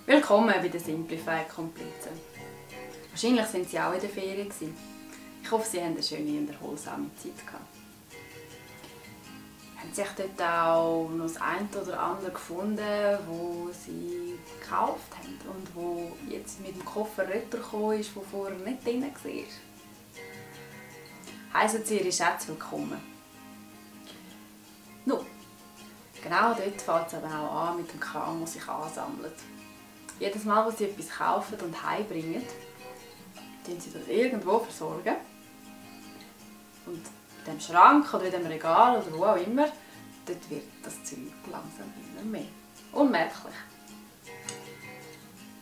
Willkommen bei den Simplified Komplizen. Wahrscheinlich sind Sie auch in der Ferien. Ich hoffe, Sie haben eine schöne und erholsame Zeit gehabt. Haben Sie sich dort auch noch das eine oder andere gefunden, wo Sie gekauft haben und wo jetzt mit dem Koffer retourgekommen ist, der vorher nicht drin war? Heissen Sie Ihre Schätze willkommen. Nun, genau dort fängt es aber auch an mit dem Kram, der sich ansammelt. Jedes Mal, wo Sie etwas kaufen und heimbringen, versorgen Sie das irgendwo versorgen. Und in dem Schrank oder in dem Regal oder wo auch immer, dort wird das Zeug langsam immer mehr. Unmerklich.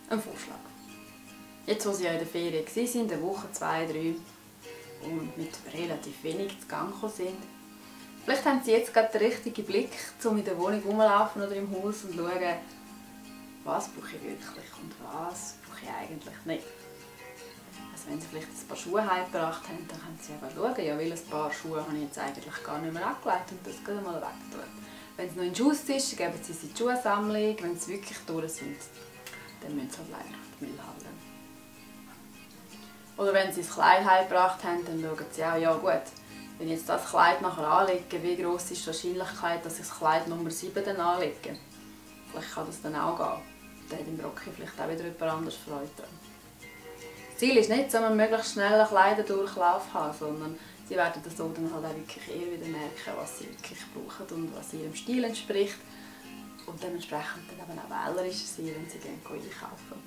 Ein Vorschlag. Jetzt, wo Sie ja in der Ferien waren, eine Woche, 2, 3 und mit relativ wenig zu Gang gekommen sind, vielleicht haben Sie jetzt gerade den richtigen Blick, um in der Wohnung rumzulaufen oder im Haus und schauen, was brauche ich wirklich und was brauche ich eigentlich nicht. Also wenn Sie vielleicht ein paar Schuhe heimgebracht haben, dann können Sie aber schauen, ja, welches Paar Schuhe habe ich jetzt eigentlich gar nicht mehr angelegt und das gleich mal wegtun. Wenn es noch in Schuss ist, geben Sie sie in die Schuhsammlung. Wenn sie wirklich durch sind, dann müssen Sie halt leider auf die Müllhalde. Oder wenn Sie das Kleid heimgebracht haben, dann schauen Sie auch, ja gut, wenn ich jetzt das Kleid nachher anlege, wie groß ist die Wahrscheinlichkeit, dass ich das Kleid Nummer 7 dann anlege? Vielleicht kann das dann auch gehen. Dann hat im Rocki vielleicht auch wieder jemand anderes Freude dran. Das Ziel ist nicht, dass man möglichst schnell einen Kleiderdurchlauf haben, sondern sie werden das so dann halt auch wirklich eher wieder merken, was sie wirklich brauchen und was ihrem Stil entspricht. Und dementsprechend dann eben auch wählerisch sein, wenn sie gerne einkaufen.